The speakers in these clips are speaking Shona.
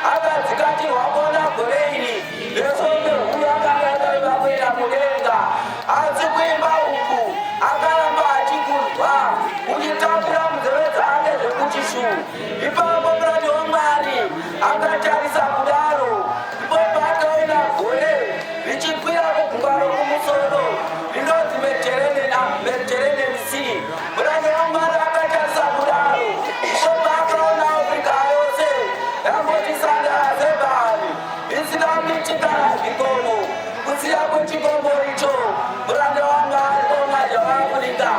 Akadzikatirwa kuona gore iri nesombe huru yakanga yakareba kuenda mudenga. Asi kuimba uku akaramba achikunzwa kuchitapira munzeve dzake zvekuti shuu. Ipapo muranda waMwari akatarisa kudaro, ndipo paakaona gore richikwira kugungwa rokumusoro rinonzi Mediterranean Sea. Muranda waMwari akatarisa kudaro, ndipo paakaona Africa yose yangoti sandara sebani isina miti kana zvikomo. Kusiya kwechikomo icho, muranda waMwari womwazha waAfrica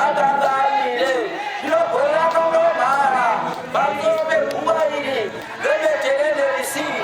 akanga amire. Zvino gore rakandomhara pamusoro pegungwa iri reMediterranean Sea.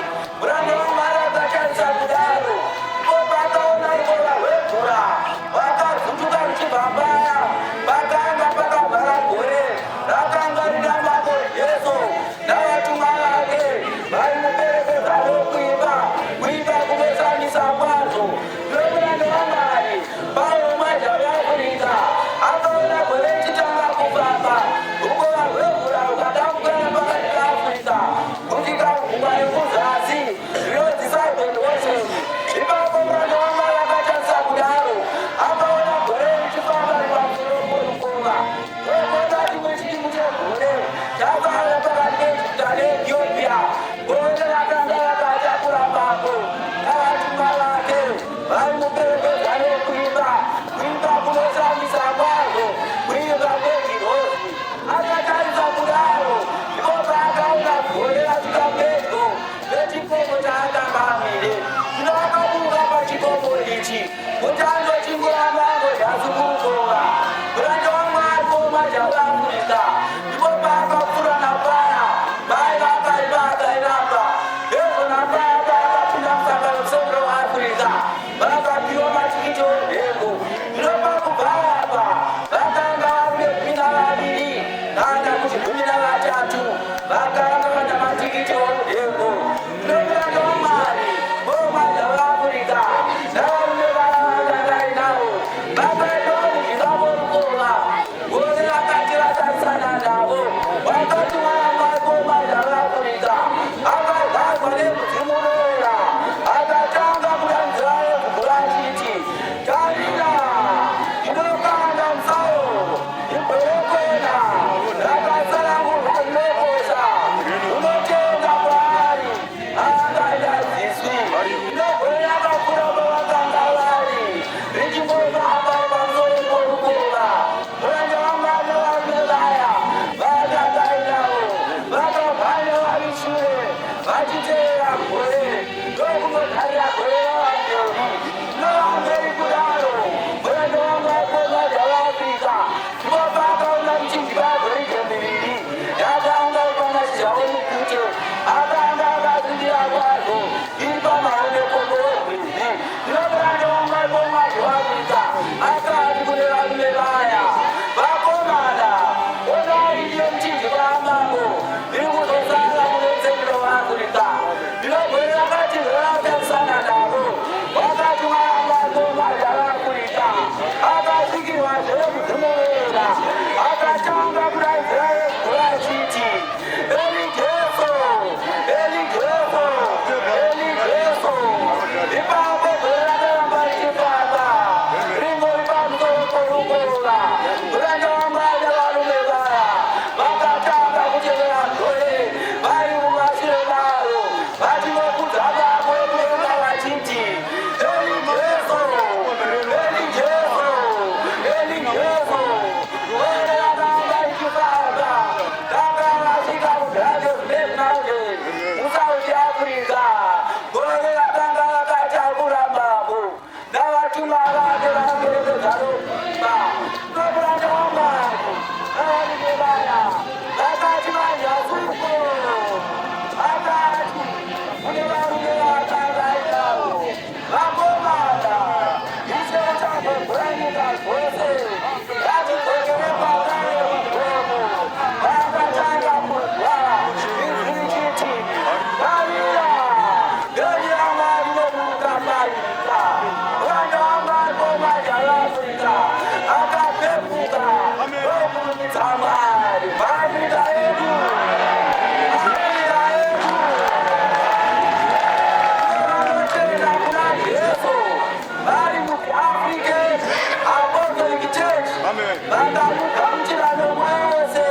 Vakamugamuchira nomwoyo wose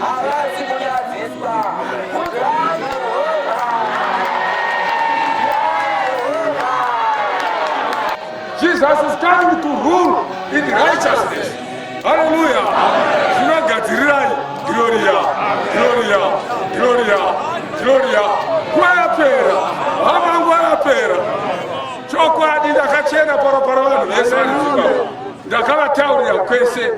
havasi kunyadziswa. Kudzai Jehovha! Jehovha! Jesus is coming to rule in righteousness. Hallelujah. Zvinogadzirirai. Gloria, Gloria, Gloria, Gloria. Nguva yapera. Hama, nguva yapera. Chokwadi, ndakachena paropa ravanhu vese vari Zimbabwe. Ndakavataurira kwese.